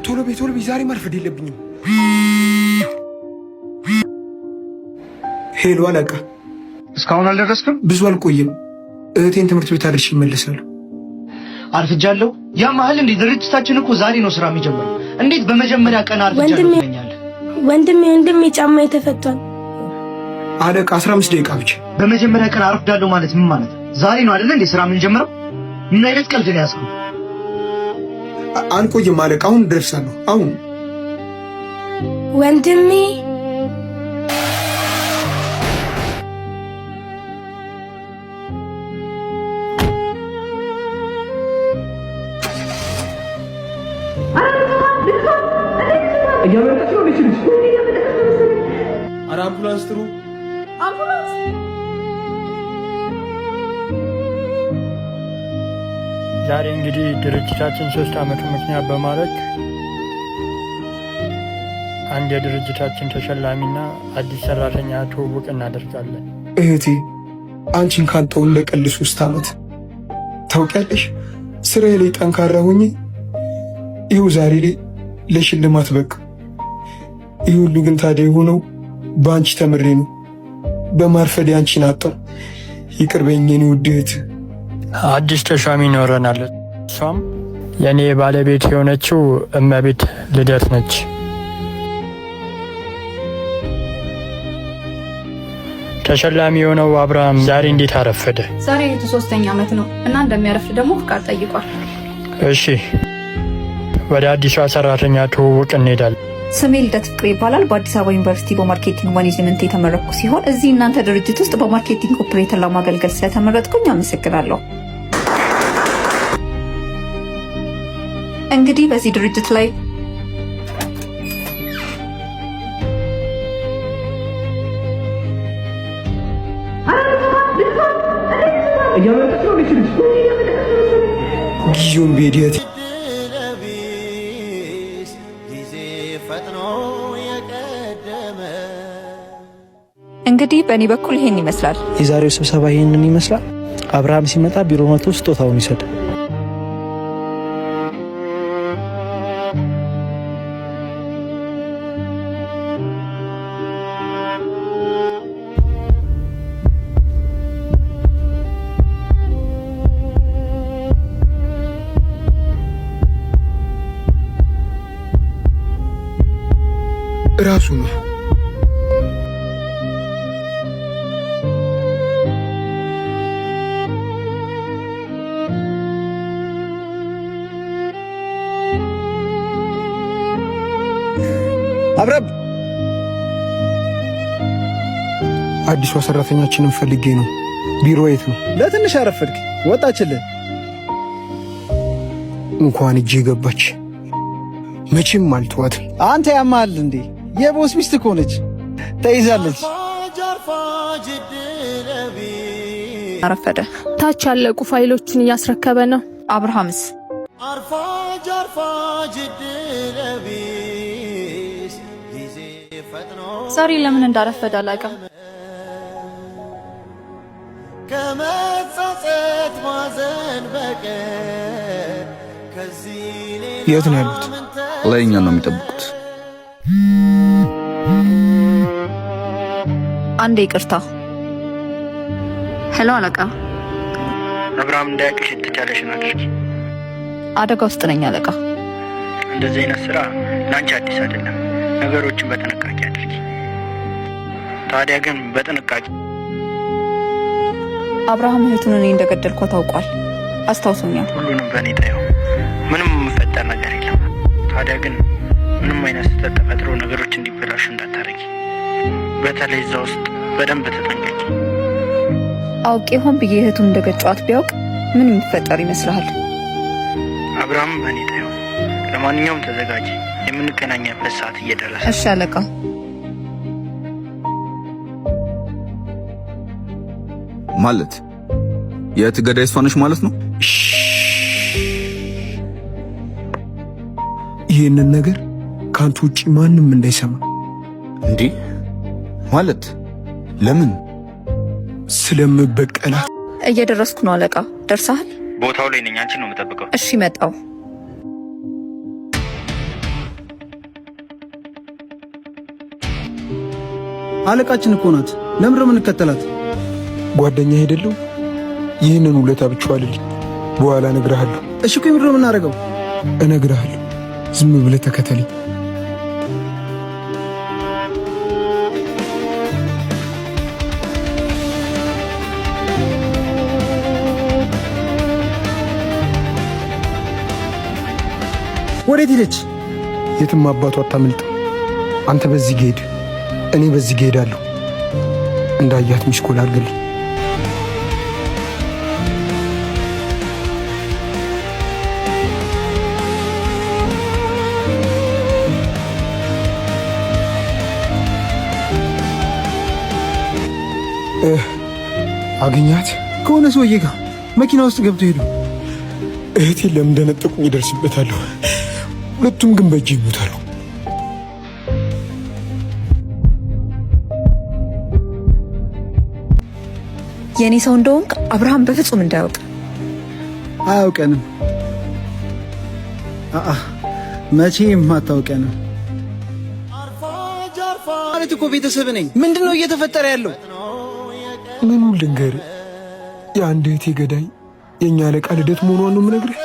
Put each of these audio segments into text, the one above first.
ቶሎ በይ ቶሎ በይ፣ ዛሬ ማርፈድ የለብኝም። Hello አለቃ፣ እስካሁን አልደረስክም? ብዙ አልቆይም። እህቴን ትምህርት ቤት አድርሼ እመለሳለሁ። አርፍጃለሁ። ያ መሀል እንዴ! ድርጅታችን እኮ ዛሬ ነው ስራ የሚጀምረው። እንዴት በመጀመሪያ ቀን አርፍጃለሁ ትለኛለህ? ወንድሜ ወንድሜ፣ ጫማዬ ተፈቷል። አለቃ፣ 15 ደቂቃ ብቻ። በመጀመሪያ ቀን አርፍዳለሁ ማለት ምን ማለት ነው? ዛሬ ነው አይደለ እንዴ ስራ የምንጀምረው? ምን አይነት ቀልድ ነው ያዝከው? አልቆይም አለቃ፣ አሁን ደርሳለሁ። አሁን ወንድሜ። ኧረ አምቡላንስ ጥሩ። ዛሬ እንግዲህ ድርጅታችን 3 ዓመቱ ምክንያት በማድረግ አንድ የድርጅታችን ተሸላሚና አዲስ ሰራተኛ ትውውቅ እናደርጋለን። እህቴ፣ አንቺን ካጣሁ እንደ ቀልድ 3 ዓመት። ታውቂያለሽ፣ ስራዬ ላይ ጠንካራ ሆኜ ይኸው ዛሬ ላይ ለሽልማት በቃ። ይህ ሁሉ ግን ታዲያ የሆነው በአንቺ ተምሬ ነው። በማርፈዴ አንቺን አጣሁ። ይቅር በይኝ የኔ ውድ እህት። አዲስ ተሿሚ ይኖረናል። እሷም የእኔ ባለቤት የሆነችው እመቤት ልደት ነች። ተሸላሚ የሆነው አብርሃም ዛሬ እንዴት አረፈደ? ዛሬ የእህቱ ሶስተኛ ዓመት ነው እና እንደሚያረፍድ ደግሞ ፍቃድ ጠይቋል። እሺ፣ ወደ አዲሷ ሰራተኛ ትውውቅ እንሄዳለን። ስሜ ልደት ፍቅሬ ይባላል። በአዲስ አበባ ዩኒቨርሲቲ በ marketing management የተመረቅኩ ሲሆን እዚህ እናንተ ድርጅት ውስጥ በ marketing operator ለማገልገል ስለተመረጥኩኝ አመሰግናለሁ። እንግዲህ በዚህ ድርጅት ላይ ጊዜውን ቢሄድ እህቴ። ጊዜ ፈጥኖ የቀደመ። እንግዲህ በእኔ በኩል ይሄን ይመስላል። የዛሬው ስብሰባ ይህንን ይመስላል። አብርሃም ሲመጣ ቢሮ መጥቶ ስጦታውን ይውሰድ። እራሱ ነው። አብረብ አዲሷ ሰራተኛችንን ፈልጌ ነው። ቢሮ የት ነው? ለትንሽ አረፈድክ። ወጣችልን። እንኳን እጄ ገባች። መቼም አልተዋትም። አንተ ያማል እንዴ? የ boss ሚስት እኮ ነች፣ ተይዛለች። አርፋጅ እድለቢስ አረፈደ። ታች ያለቁ ፋይሎችን እያስረከበ ነው። አብርሃምስ? አርፋጅ አርፋጅ እድለቢስ ጊዜ ፈጥኖ ዛሬ ለምን እንዳረፈደ አላውቅም። ከመጸጸት ማዘን በቀር ከዚህ ሌላ የት ነው ያሉት? ምን ላይ እኛን ነው የሚጠብቁት። አንዴ ይቅርታ። Hello አለቃ። አብርሃም እንዳያውቅሽ የተቻለሽን አድርጊ። አደጋ ውስጥ ነኝ አለቃ። እንደዚህ አይነት ስራ ለአንቺ አዲስ አይደለም። ነገሮችን በጥንቃቄ አድርጊ። ታዲያ ግን በጥንቃቄ። አብርሃም እህቱን እኔ እንደገደልኳ ታውቋል። አስታውሶኛል። ሁሉንም በእኔ ታየው። ምንም የሚፈጠር ነገር የለም። ታዲያ ግን ምንም አይነት ስህተት ተፈጥሮ ነገሮች እንዲበላሹ እንዳታረጊ። በተለይ እዛ ውስጥ በደንብ ተጠንቀቂ። አውቄ ሆን ብዬ እህቱን እንደገጨዋት ቢያውቅ ምን የሚፈጠር ይመስልሃል? አብርሃም በእኔ ታየው። ለማንኛውም ተዘጋጂ፣ የምንገናኘበት ሰዓት እየደረሰ። እሺ አለቃ። ማለት የእህት ገዳይ እሷ ነች ማለት ነው? ይህንን ነገር ከአንተ ውጭ ማንም እንዳይሰማ። እንዲህ ማለት ለምን? ስለምበቀላት። እየደረስኩ ነው አለቃ። ደርሰሃል? ቦታው ላይ ነኝ። አንቺን ነው የምጠብቀው። እሺ መጣው። አለቃችን እኮ ናት። ለምንድን ነው የምንከተላት? ጓደኛ ሄደለው ይህንን ውለታ ብቻ አልልኝ። በኋላ እነግርሃለሁ። እሺ እኮ ምንድን ነው የምናደርገው? እነግርሃለሁ። ዝም ብለህ ተከተለኝ። ወዴት ሄደች? የትም አባቱ አታመልጥም። አንተ በዚህ ሄድ፣ እኔ በዚህ ሄዳለሁ። እንዳያት missed call አድርግልኝ። አገኛት ከሆነ ሰውዬ ጋር መኪና ውስጥ ገብቶ ሄዱ። እህቴን ለምን እንደነጠቁኝ እደርስበታለሁ። ሁለቱም ግን በእጅ ይሞታሉ። የእኔ ሰው እንደሆንክ አብርሃም በፍጹም እንዳያውቅ። አያውቀንም። አአ መቼም አታውቀንም። ማለት እኮ ቤተሰብ ነኝ። ምንድን ነው እየተፈጠረ ያለው? ምኑ ልንገርህ? የአንድ እህቴ ገዳይ የእኛ አለቃ ልደት መሆኗን ነው የምነግርህ።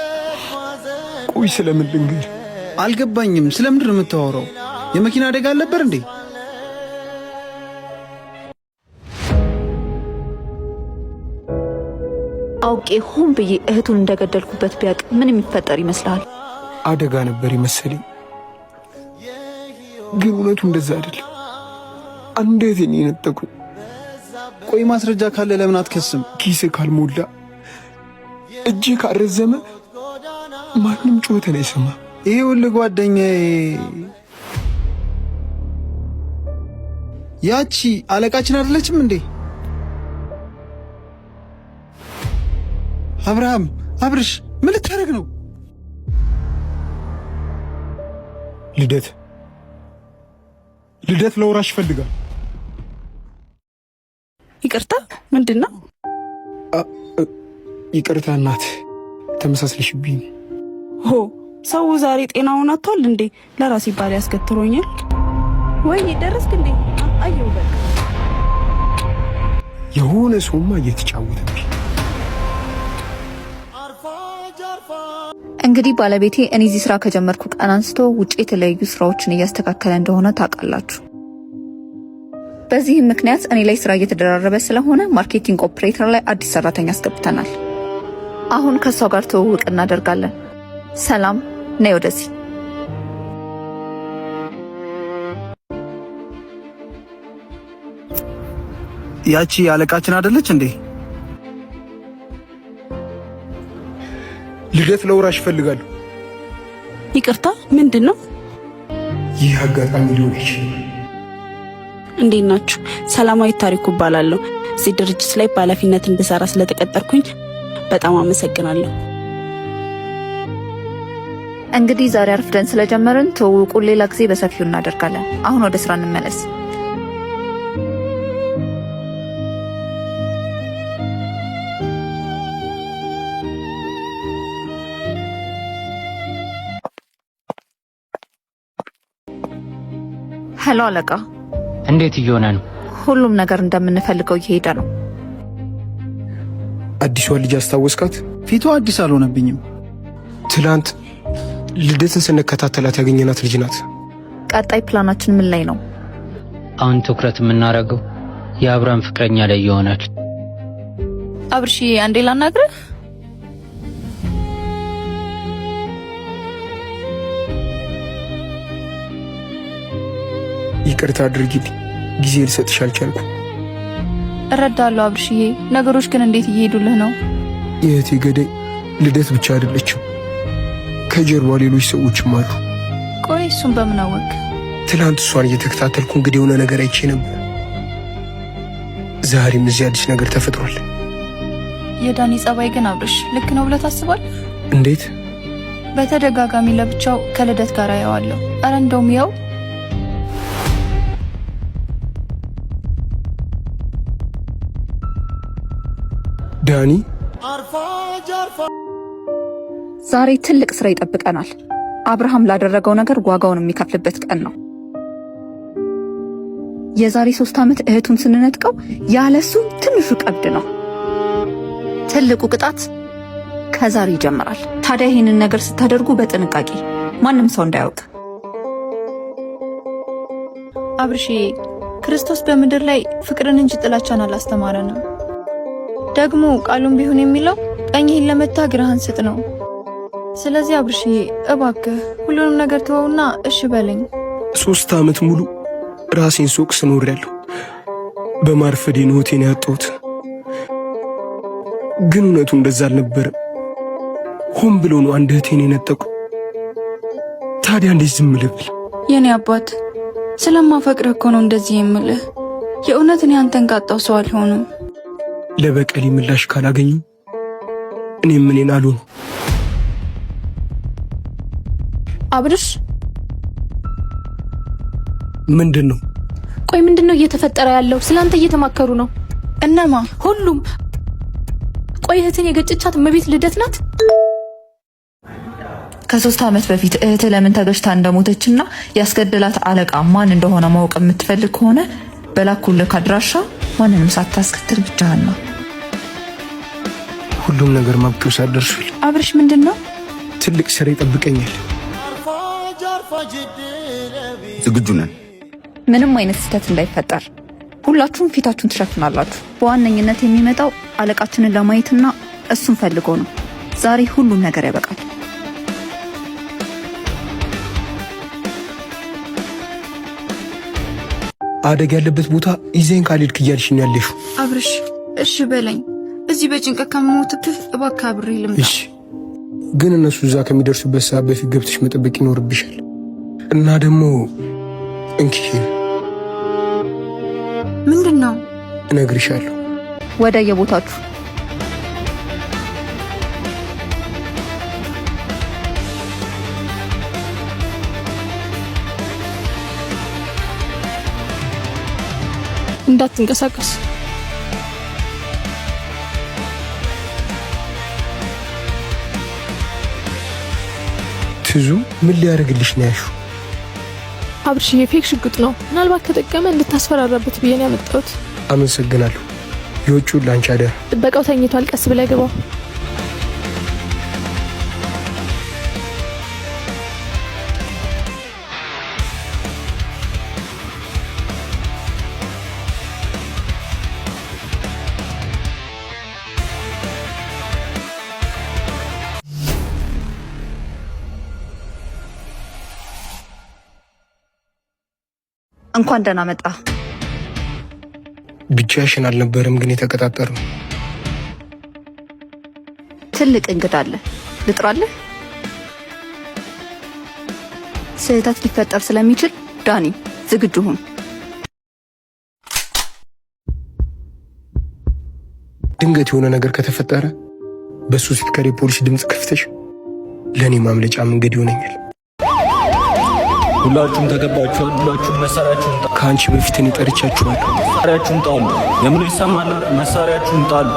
ቆይ ስለምን ልንገርህ? አልገባኝም። ስለምንድን ነው የምታወራው? የመኪና አደጋ አልነበር እንዴ? አውቄ ሆን ብዬ እህቱን እንደገደልኩበት ቢያውቅ ምን የሚፈጠር ይመስልሃል? አደጋ ነበር የመሰለኝ፣ ግን እውነቱ እንደዛ አይደለም። አንድ እህቴን የነጠቁኝ። ቆይ ማስረጃ ካለ ለምን አትከስም? ኪስ ካልሞላ እጅ ካልረዘመ ማንም ጩኸትን አይሰማም። ይኸውልህ ጓደኛዬ፣ ያቺ አለቃችን አይደለችም እንዴ? አብርሃም፣ አብርሽ ምን ልታደርግ ነው? ልደት ልደት ለወራሽ ይፈልጋል። ይቅርታ፣ ምንድን ነው? ይቅርታ እናት፣ ተመሳስለሽብኝ። ሆ ሰው ዛሬ ጤናውን አጥቷል እንዴ? ለራሴ ባል ያስገትሮኛል። ወይ ደረስክ እንዴ? አየው በቃ የሆነ ሰውማ እየተጫወተብኝ። እንግዲህ ባለቤቴ እኔ እዚህ ስራ ከጀመርኩ ቀን አንስቶ ውጭ የተለያዩ ስራዎችን እያስተካከለ እንደሆነ ታውቃላችሁ። በዚህም ምክንያት እኔ ላይ ስራ እየተደራረበ ስለሆነ marketing operator ላይ አዲስ ሰራተኛ አስገብተናል። አሁን ከእሷ ጋር ትውውቅ እናደርጋለን። ሰላም፣ ነይ ወደዚህ። ያቺ አለቃችን አይደለች እንዴ? ልደት ለውራሽ ይፈልጋሉ። ይቅርታ፣ ምንድን ነው? ይህ አጋጣሚ ሊሆን አይችልም። እንዴት ናችሁ? ሰላማዊት ታሪኩ እባላለሁ። እዚህ ድርጅት ላይ በኃላፊነት እንድሰራ ስለተቀጠርኩኝ በጣም አመሰግናለሁ። እንግዲህ ዛሬ አርፍደን ስለጀመርን ትውውቁን ሌላ ጊዜ በሰፊው እናደርጋለን። አሁን ወደ ስራ እንመለስ። Hello አለቃ፣ እንዴት እየሆነ ነው? ሁሉም ነገር እንደምንፈልገው እየሄደ ነው። አዲሷን ልጅ አስታወስካት? ፊቷ አዲስ አልሆነብኝም። ትላንት ልደትን ስንከታተላት ያገኘናት ልጅ ናት። ቀጣይ ፕላናችን ምን ላይ ነው? አሁን ትኩረት የምናደርገው የአብርሃም ፍቅረኛ ላይ ይሆናል። አብርሽ አንዴ ላናግርህ። ይቅርታ አድርጊልኝ፣ ጊዜ ልሰጥሽ አልቻልኩም። እረዳለሁ አብርሽዬ፣ ነገሮች ግን እንዴት እየሄዱልህ ነው? የእህቴ ገዳይ ልደት ብቻ አይደለችም፣ ከጀርባ ሌሎች ሰዎችም አሉ። ቆይ እሱን በምን አወቅ? ትላንት እሷን እየተከታተልኩ እንግዲህ የሆነ ነገር አይቼ ነበር። ዛሬም እዚህ አዲስ ነገር ተፈጥሯል። የዳኒ ጸባይ ግን አብርሽ ልክ ነው ብለህ ታስባለህ? እንዴት? በተደጋጋሚ ለብቻው ከልደት ጋር አየዋለሁ። ኧረ እንደውም ያው ዳኒ ዛሬ ትልቅ ስራ ይጠብቀናል። አብርሃም ላደረገው ነገር ዋጋውን የሚከፍልበት ቀን ነው። የዛሬ 3 ዓመት እህቱን ስንነጥቀው ያለሱ ትንሹ ቀብድ ነው። ትልቁ ቅጣት ከዛሬ ይጀምራል። ታዲያ ይህንን ነገር ስታደርጉ በጥንቃቄ፣ ማንም ሰው እንዳያውቅ። አብርሽ፣ ክርስቶስ በምድር ላይ ፍቅርን እንጂ ጥላቻን አላስተማረንም። ደግሞ ቃሉም ቢሆን የሚለው ቀኝህን ለመታ ግራህን ስጥ ነው። ስለዚህ አብርሽዬ፣ እባክህ ሁሉንም ነገር ተወውና እሺ በለኝ። 3 ዓመት ሙሉ ራሴን ስወቅስ ኖሬያለሁ። በማርፈዴ ነው እህቴን ያጣሁት። ግን እውነቱ እንደዛ አልነበረም። ሆን ብሎ ነው አንድ እህቴን የነጠቁ። ታዲያ እንዴት ዝም ልብል? የኔ አባት፣ ስለማፈቅርህ እኮ ነው እንደዚህ የምልህ። የእውነት እኔ አንተን ካጣሁ ሰው አልሆንም። ለበቀሌ ምላሽ ካላገኙ እኔም እኔን አልሆንም። አብርሽ። ምንድን ነው? ቆይ፣ ምንድን ነው እየተፈጠረ ያለው? ስለአንተ እየተማከሩ ነው። እነማ? ሁሉም። ቆይ፣ እህትን የገጨቻት እመቤት ልደት ናት? ከ3 ዓመት በፊት እህትህ ለምን ተገጭታ እንደሞተችና ያስገደላት አለቃ ማን እንደሆነ ማወቅ የምትፈልግ ከሆነ በላኩልህ አድራሻ ማንንም ሳታስከትል ብቻህን ነው። ሁሉም ነገር ማብቂያው ሰዓት ደርሷል። አብርሽ፣ ምንድን ነው? ትልቅ ስራ ይጠብቀኛል። ዝግጁ ነን። ምንም አይነት ስህተት እንዳይፈጠር ሁላችሁም ፊታችሁን ትሸፍናላችሁ። በዋነኝነት የሚመጣው አለቃችንን ለማየትና እሱን ፈልጎ ነው። ዛሬ ሁሉም ነገር ያበቃል። አደጋ ያለበት ቦታ ይዘን ካልሄድክ እያልሽ ነው ያለሽው። አብርሽ፣ እሺ በለኝ። እዚህ በጭንቀት ከምሞትብህ እባክህ አብሬ ልምጣ። እሺ፣ ግን እነሱ እዛ ከሚደርሱበት ሰዓት በፊት ገብተሽ መጠበቅ ይኖርብሻል። እና ደግሞ እንኪ። ምንድን ነው? እነግርሻለሁ። ወደ የቦታችሁ። እንዳትንቀሳቀስ። ትዙ ምን ሊያደርግልሽ ነው ያልሺው? አብርሽ፣ የ fake ሽጉጥ ነው። ምናልባት ከጠቀመ እንድታስፈራራበት ብዬ ነው ያመጣሁት። አመሰግናለሁ። የውጭውን ላንቺ አደራ። ጥበቃው ተኝቷል። ቀስ ብለህ ግባ። እንኳን ደህና መጣ። ብቻሽን አልነበረም ግን የተቀጣጠርነው። ትልቅ እንግዳ አለ። ልጥራልህ? ስህተት ሊፈጠር ስለሚችል ዳኒ፣ ዝግጁ ሁን። ድንገት የሆነ ነገር ከተፈጠረ በሱ speaker የፖሊስ ድምፅ ከፍተሽ ለእኔ ማምለጫ መንገድ ይሆነኛል። ሁላችሁም ተገባችኋል። ሁላችሁም መሳሪያችሁን ጣሉ። ከአንቺ በፊት እኔ ጠርቻችኋለሁ። መሳሪያችሁን ጣሉ። የምለው ይሰማል። መሳሪያችሁን ጣሉ።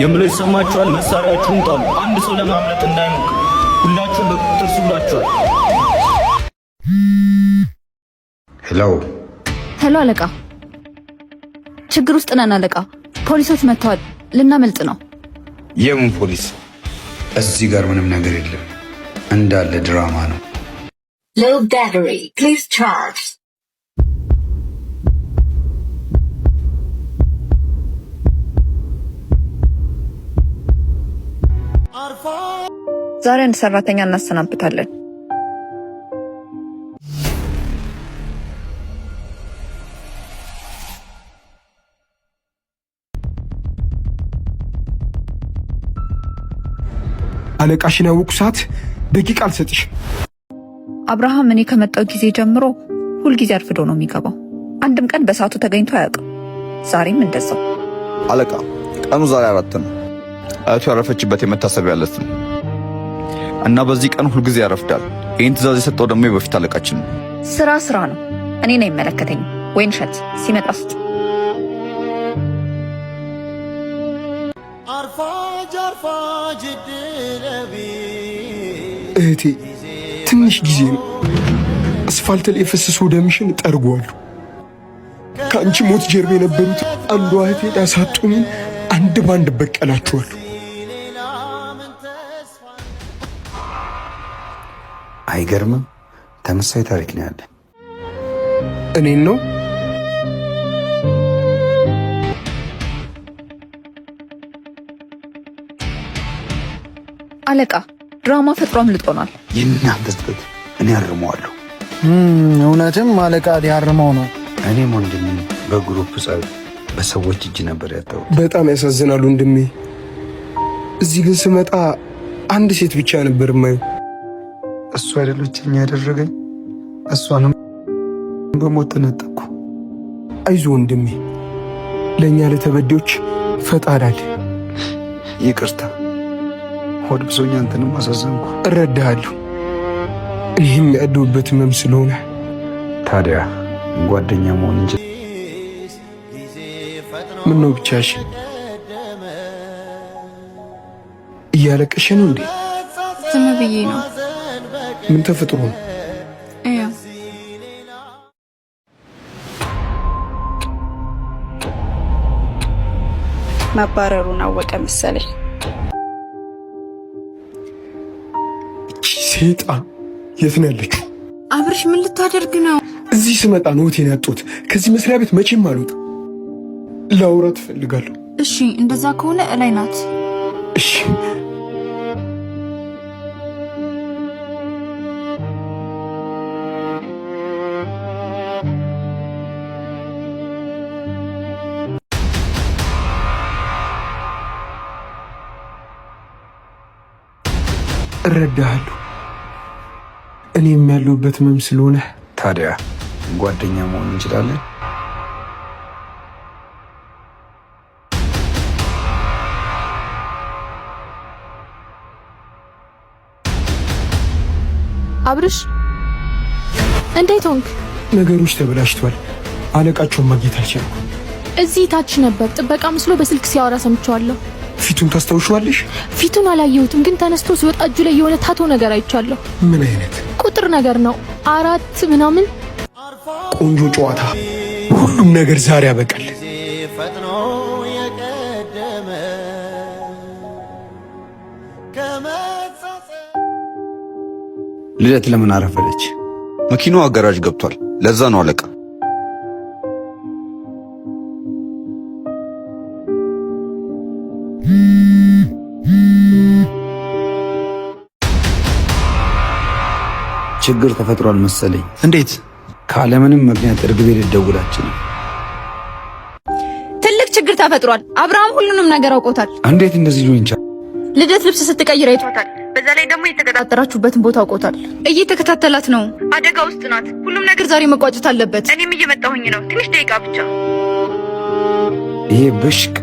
የምለው ይሰማችኋል። መሳሪያችሁን ጣሉ። አንድ ሰው ለማምለጥ እንዳይሞክር። ሁላችሁም በቁጥጥር ስር ውላችኋል። Hello። Hello አለቃ፣ ችግር ውስጥ ነን አለቃ። ፖሊሶች መጥተዋል። ልናመልጥ ነው። የምን ፖሊስ? እዚህ ጋር ምንም ነገር የለም፣ እንዳለ ድራማ ነው። Low battery. Please charge. ዛሬ አንድ ሰራተኛ እናሰናብታለን። አለቃሽን ያወቁ ሰዓት ደቂቃ አልሰጥሽ። አብርሃም እኔ ከመጣው ጊዜ ጀምሮ ሁልጊዜ አርፍዶ ነው የሚገባው። አንድም ቀን በሰዓቱ ተገኝቶ አያውቅም። ዛሬም እንደዛው። አለቃ፣ ቀኑ ዛሬ 4 ነው። አያቱ ያረፈችበት የመታሰቢያ ዕለት ነው እና በዚህ ቀን ሁልጊዜ ያረፍዳል። ይህን ትዕዛዝ የሰጠው ደግሞ የበፊት አለቃችን ነው። ስራ ስራ ነው። እኔን አይመለከተኝም። ወይን እሸት ሲመጣ ስጥ። አርፋጅ አርፋጅ እህቴ፣ ትንሽ ጊዜ ነው። አስፋልት ላይ የፈሰሰው ደምሽን ጠርጓለሁ። ከአንቺ ሞት ጀርባ የነበሩት አንዷ እህቴን ያሳጡኝን አንድ ባንድ በቀላችኋለሁ። አይገርምም? ተመሳሳይ ታሪክ ነው ያለ። እኔን ነው? አለቃ ድራማ ፈጥሮ አምልጦናል። የእናንተ ስህተት እኔ አርመዋለሁ። እውነትም አለቃ ሊያርመው ነው። እኔም ወንድሜ በ group ጸብ በሰዎች እጅ ነበር ያጣሁት። በጣም ያሳዝናል ወንድሜ። እዚህ ግን ስመጣ አንድ ሴት ብቻ ነበር የማየው። እሱ አይደለችኝ ያደረገኝ፣ እሷንም በሞት ተነጠቅኩ። አይዞ ወንድሜ፣ ለእኛ ለተበዳዮች ፈጣሪ አለ። ይቅርታ ሆድ ብሶኝ አንተንም አሳዘንኩ። እረዳሃለሁ። እኔም ያለሁበት ህመም ስለሆነ። ታዲያ ጓደኛ መሆን እንጂ ምን ነው ብቻሽ እያለቀሽ ነው እንዴ? ዝም ብዬ ነው። ምን ተፈጥሮ ነው? እያ መባረሩን አወቀ መሰለኝ። እቺ ሴጣን የት ነው ያለችው? አብርሽ ምን ልታደርግ ነው? እዚህ ስመጣ ነው እህቴን ያጣሁት። ከዚህ መስሪያ ቤት መቼም አልወጣም። ላውራት እፈልጋለሁ። እሺ እንደዛ ከሆነ እላይ ናት። እሺ። እረዳሃለሁ። እኔም ያለሁበት ህመም ስለሆነ። ታዲያ ጓደኛ መሆን እንችላለን። አብርሽ እንዴት ሆንክ? ነገሮች ተበላሽተዋል። አለቃቸውን ማግኘት አልቻልኩም። እዚህ ታች ነበር ጥበቃ መስሎ በስልክ ሲያወራ ሰምቼዋለሁ። ፊቱን ታስታውሻለሽ? ፊቱን አላየሁትም፣ ግን ተነስቶ ሲወጣ እጁ ላይ የሆነ tattoo ነገር አይቻለሁ። ምን አይነት? ቁጥር ነገር ነው፣ 4 ምናምን። ቆንጆ ጨዋታ። ሁሉም ነገር ዛሬ ያበቃል። ፈጥኖ የቀደመ ልደት ለምን አረፈደች? መኪናዋ ጋራዥ ገብቷል። ለዛ ነው አለቃ። ችግር ተፈጥሯል መሰለኝ። እንዴት? ካለምንም ምክንያት እርግቤ ልትደውል አትችልም። ትልቅ ችግር ተፈጥሯል። አብርሃም ሁሉንም ነገር አውቆታል። እንዴት እንደዚህ ሊሆን ይቻላል? ልደት ልብስ ስትቀይር አይቷታል። በዛ ላይ ደግሞ የተቀጣጠራችሁበትን ቦታ አውቆታል። እየተከታተላት ነው። አደጋ ውስጥ ናት። ሁሉም ነገር ዛሬ መቋጨት አለበት። እኔም እየመጣሁኝ ነው። ትንሽ ደቂቃ ብቻ። ይሄ ብሽቅ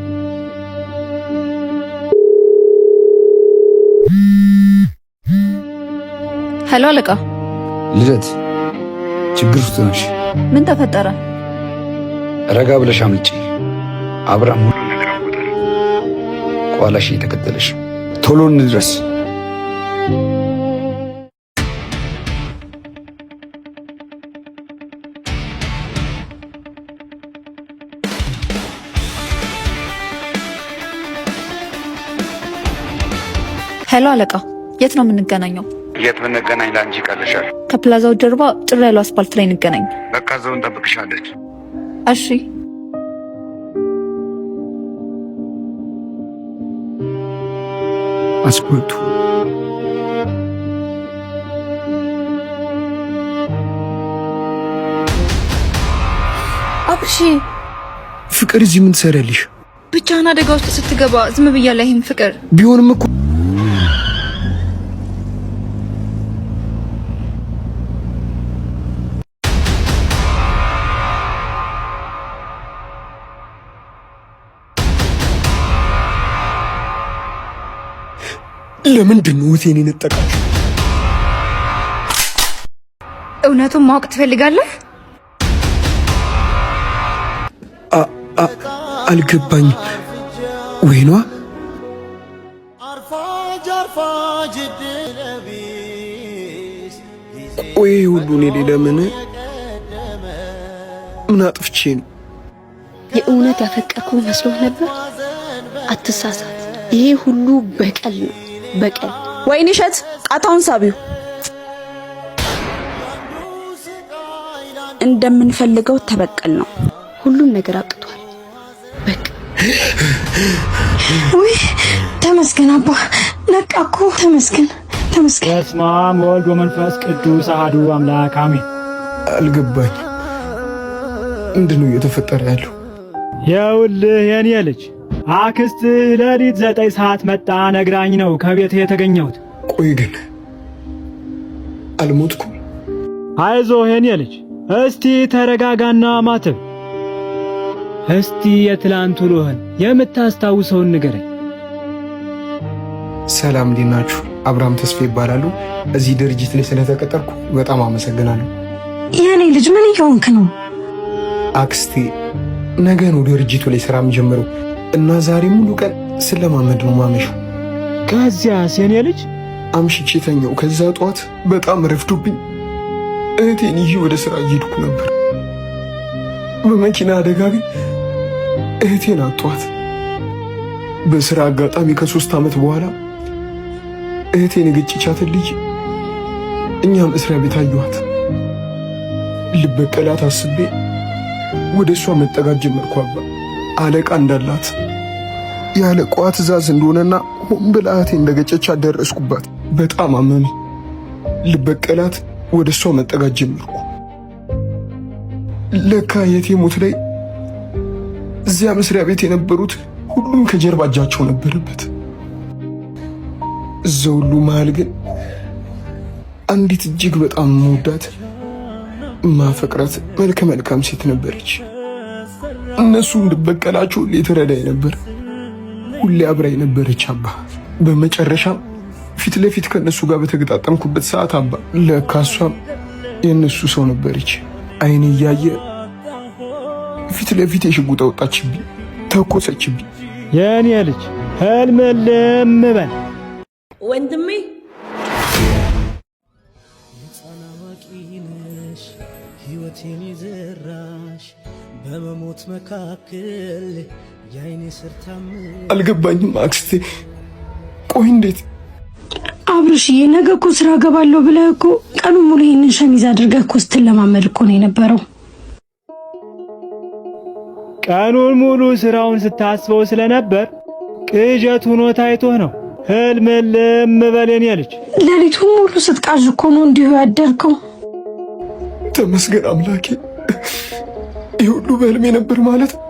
Hello አለቃ። ልደት ችግር ውስጥ ነሽ። ምን ተፈጠረ? ረጋ ብለሽ አምልጪ። አብርሃም ሁሉን ነገር አውቆታል። ከኋላሽ እየተከተለሽ ነው። ቶሎ እንድረስ። Hello አለቃ፣ የት ነው የምንገናኘው? የት ብንገናኝ ለአንቺ ይቀልሻል? ከፕላዛው ጀርባ ጭር ያለው አስፓልት ላይ እንገናኝ። በቃ እዛው እንጠብቅሻለን። እሺ። አስፓልቱ አብርሽ ፍቅር፣ እዚህ ምን ትሰሪያለሽ? ብቻህን አደጋ ውስጥ ስትገባ ዝም ብያለሁ። ይህም ፍቅር ቢሆንም እኮ ለምንድን ነው እህቴን የነጠቃችሁ? እውነቱን ማወቅ ትፈልጋለህ? አልገባኝም። ወይኗ ቆይ ሁሉ እኔ ለምን ምን አጥፍቼ ነው? የእውነት ያፈቀርኩ መስሎህ ነበር? አትሳሳት። ይሄ ሁሉ በቀል ነው፣ በቀል። ወይኔ እሸት፣ ቃታውን ሳቢው። እንደምንፈልገው ተበቀል ነው። ሁሉም ነገር አብቅቷል። በቃ። ውይ ተመስገን አባ፣ ነቃ እኮ፣ ተመስገን ተመስገን። በስመ አብ ወወልድ ወመንፈስ ቅዱስ አሐዱ አምላክ አሜን። አልገባኝ። ምንድን ነው እየተፈጠረ ያለው? ይኸውልህ የኔ ልጅ፣ አክስትህ ሌሊት 9 ሰዓት መጣ ነግራኝ ነው ከቤት የተገኘሁት። ቆይ ግን አልሞትኩም? አይዞህ የኔ ልጅ፣ እስቲ ተረጋጋና ማትብ። እስቲ የትላንት ውሎህን የምታስታውሰውን ንገረኝ። ሰላም፣ እንዴት ናችሁ? አብርሃም ተስፋ ይባላሉ። እዚህ ድርጅት ላይ ስለተቀጠርኩ በጣም አመሰግናለሁ። የኔ ልጅ፣ ምን እየሆንክ ነው? አክስቴ፣ ነገ ነው ድርጅቱ ላይ ስራ የምጀምረው እና ዛሬ ሙሉ ቀን ስለማመድ ነው ማመሸው። ከዚያስ የኔ ልጅ? አምሽቼ ተኛው። ከዛ ጠዋት በጣም ረፍዶብኝ እህቴን ይዤ ወደ ስራ እየሄድኩ ነበር። በመኪና አደጋ ግን እህቴን አጧት። በስራ አጋጣሚ ከ3 ዓመት በኋላ እህቴን የገጨቻትን ልጅ እኛ መስሪያ ቤት አየኋት። ልበቀላት አስቤ ወደ እሷ መጠጋት ጀመርኩ። አባ፣ አለቃ እንዳላት፣ የአለቃዋ ትዕዛዝ እንደሆነና ሆን ብላ እህቴን እንደገጨቻት ደረስኩባት። በጣም አመመኝ። ልበቀላት ወደ እሷ መጠጋት ጀመርኩ። ለካ የእህቴ ሞት ላይ እዚያ መስሪያ ቤት የነበሩት ሁሉም ከጀርባ እጃቸው ነበረበት። እዛ ሁሉ መሃል ግን አንዲት እጅግ በጣም መውዳት ማፈቅራት መልከ መልካም ሴት ነበረች። እነሱ እንድበቀላቸው ሁሌ ትረዳኝ ነበር። ሁሌ አብራኝ ነበረች አባ። በመጨረሻም ፊት ለፊት ከእነሱ ጋር በተገጣጠምኩበት ሰዓት አባ፣ ለካ እሷም የእነሱ ሰው ነበረች። አይኔ እያየ ፊት ለፊት የሽጉጥ አወጣችብኝ፣ ተኮሰችብኝ። የኔ ልጅ፣ ህልም እልም በል። ወንድሜ። ሕፃን አዋቂ ነሽ፣ ሕይወቴን የዘራሽ በመሞት መካከል የአይኔ ስር ታምር አልገባኝም አክስቴ። ቆይ እንዴት? አብርሽዬ፣ ነገ እኮ ስራ ገባለሁ ብለህ እኮ ቀኑን ሙሉ ይህንን ሸሚዝ አድርገህ እኮ ስትለማመድ እኮ ነው የነበረው። ቀኑን ሙሉ ስራውን ስታስበው ስለነበር ቅዠት ሆኖ ታይቶህ ነው። ህልም እልም በል የኔ ልጅ። ሌሊቱን ሙሉ ስትቃዥ እኮ ነው እንዲሁ ያደርከው። ተመስገን አምላኬ። ይህ ሁሉ በህልሜ ነበር ማለት ነው።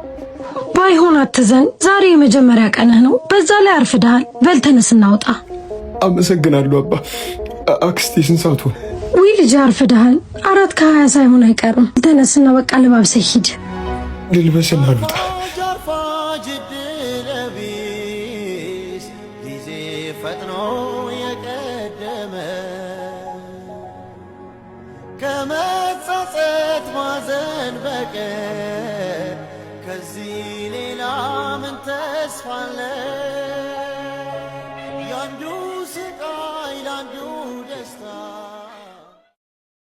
ባይሆን አትዘን፣ ዛሬ የመጀመሪያ ቀንህ ነው። በዛ ላይ አርፍደሃል። በል ተነስ እናውጣ። አመሰግናለሁ አባ። አክስቴ፣ ስንት ሰዓት ሆነ? ውይ ልጅ፣ አርፍደሃል። 4:20 ሳይሆን አይቀርም። ተነስና በቃ ለባብሰህ ሂድ። ልልበስና ልውጣ። አርፋጅ ዕድለቢስ ጊዜ ፈጥኖ የቀደመ ከመጸጸት ማዘን በቀር ከዚህ ሌላ ምን ተስፋ አለ?